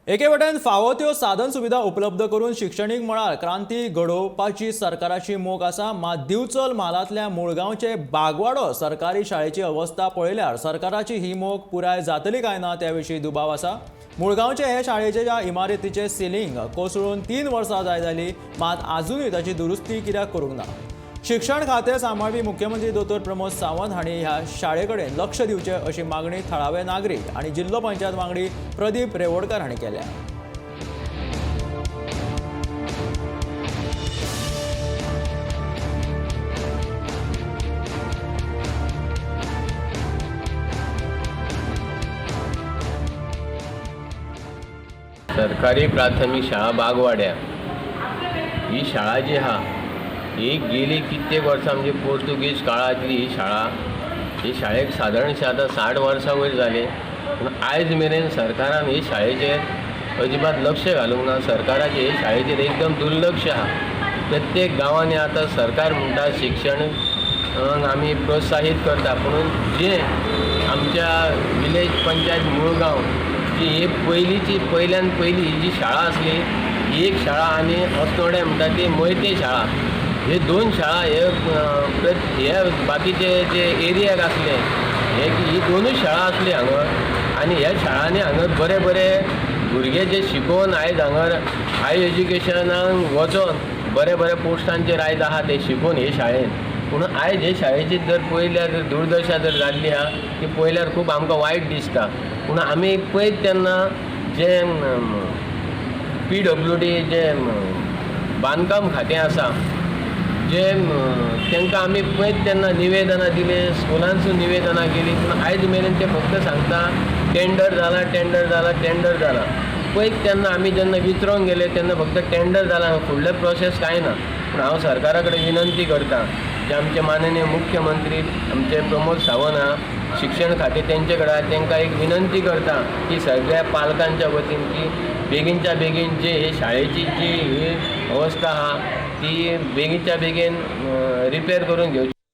एके वटेन फावो त्यो साधन सुविधा उपलब्ध करून शिक्षणीक मळार क्रांती घडोवपाची सरकाराची मोख आसा. मात दिवचल म्हालांतल्या मुळगांवचे बागवाडो सरकारी शाळेची अवस्था पळयल्यार सरकाराची ही मोख पुराय जातली काय ना त्या विशीं दुबाव आसा. मुळगांवचे हे शाळेचे ज्या इमारतीचे सिलिंग कोसळून 3 वर्सां जाय जाली, मात आजुनूय ताची दुरुस्ती कित्याक करूंक ना. शिक्षण खातें सांबाळपी मुख्यमंत्री दोतोर प्रमोद सावंत हांणी ह्या शाळे कडेन लक्ष दिवचें अशी मागणी थळावे नागरीक आनी जिल्लो पंचायत वांगडी प्रदीप रेवोडकर हांणी केल्या. सरकारी प्राथमीक शाळा बागवाड्या ही शाळा जी आहा ही गेली कित्येक वर्सां म्हणजे पोर्तुगीज काळांतली ही शाळा. ही शाळेक सादारणशें आतां 60 वर्सां वयर जालीं, पूण आयज मेरेन सरकारान ही शाळेचेर अजिबात लक्ष घालूंक ना. सरकाराचें हे शाळेचेर एकदम दुर्लक्ष आहा. प्रत्येक गांवांनी आतां सरकार म्हणटा शिक्षण आमी प्रोत्साहीत करता, पूण जें आमच्या विलेज पंचायत मुळगांव जी ही पयलींची पयल्यान पयली ही जी शाळा आसली ही एक शाळा आनी अस्नोडें म्हणटा ती मोयते शाळा, हे 2 शाळा हे हे बाकीचे जे एरियाक आसले हे ही 2 शाळा आसली हांगा. आनी ह्या शाळांनी हांगा बरे बरे भुरगे जे शिकोवन आयज हांगा हाय एज्युकेशनाक वचोन बरे बरे पोस्टांचेर आयज आहा ते शिकोवन हे शाळेन. पूण आयज हे शाळेची जर पळयल्यार जर दुर्दशा जर जाल्ली आहा ती पळयल्यार खूब आमकां वायट दिसता. पूण आमी पळयत तेन्ना जे PWD जे बांदकाम खातें आसा जे तांकां आमी पळयत तेन्ना निवेदनां दिलें, स्कुलांसून निवेदनां केलीं, पूण आयज मेरेन ते फक्त सांगता टेंडर जाला, टेंडर जाला, टेंडर जाला. पळयत तेन्ना आमी जेन्ना विचारूंक गेले तेन्ना फक्त टेंडर जाला, फुडलें प्रोसेस कांय ना. पूण हांव सरकारा कडेन विनंती करता जे आमचे माननीय मुख्यमंत्री आमचे प्रमोद सावंत आहा, शिक्षण खातें तेंचे कडेन आहा, तांकां एक विनंती करता की सगळ्या पालकांच्या वतीन की बेगीनच्या बेगीन जे हे शाळेची जी ही अवस्था आहा ती बेगीनच्या बेगीन रिपेर करून घेवची.